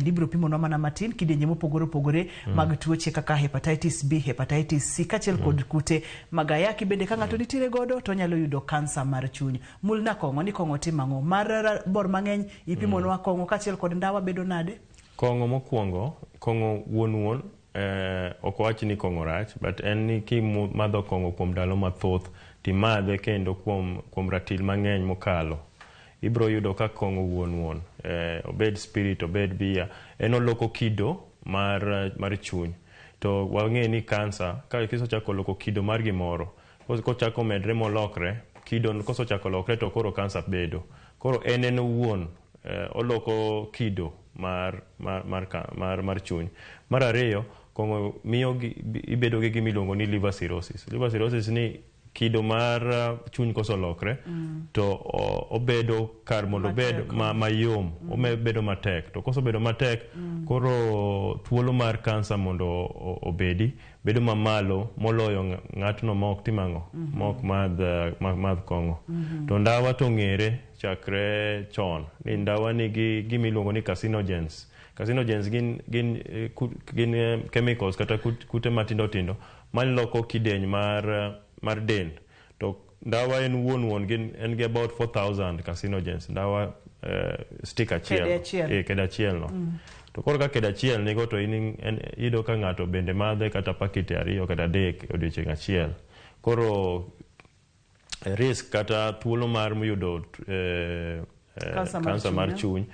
Ibiro pimonwa mana matin kidienje mopogore opogore mag tuoche kaka hepatitis B, hepatitis C kaachiel kod kute mag ayaki. Bende ka ng'ato nitiere godo to onyalo yudo kansa mar chuny. Mulna kong'o ni kong'o timo ang'o? Mar bor mang'eny ipimonwa kong'o kaachiel kod ndawa bedo nade? Kong'o mokwongo, kong'o wuon wuon, ok wach ni kong'o rach, but en ni kimadho kong'o kuom ndalo mathoth, timadhe kendo kuom ratil mang'eny mokalo, ibiro yudo ka kong'o wuon wuon, obed spirit, obed bia, en oloko kido mar chuny. To wang'e ni kansa, ka kisechako loko kido mar gimoro, kochako medre molokre, kido kosechako lokre to koro kansa bedo. Koro en owuon oloko kido mar chuny. Mar ariyo, kong'o miyo ibedo gi gima iluongo ni liver cirrhosis. Liver cirrhosis ni kido mar chuny kosolokre to obedo kar mondo obed mayom, obedo matek. To kosebedo matek, koro thuolo mar kansa mondo obedi bedo mamalo moloyo ng'atno ma ok tim ang'o, ma ok madh kong'o. To ndawa to ng'ere chakre chon ni ndawa nigi gima iluongo ni carcinogens. Carcinogens gin chemicals kata kute matindo tindo maloko kidieny mar del. To ndawa en wuon wuon gin en gi about 4000 carcinogens. Ndawa stick achiel. Kede achiel. Kede achiel no. To koro ka kede achiel nigo to in iyudo ka ng'ato bende madhe kata pakiti 2 kata 3 e odiochieng' achiel. Koro risk kata thuolo mar yudo Kansa mar kansa mar chuny. Chuny.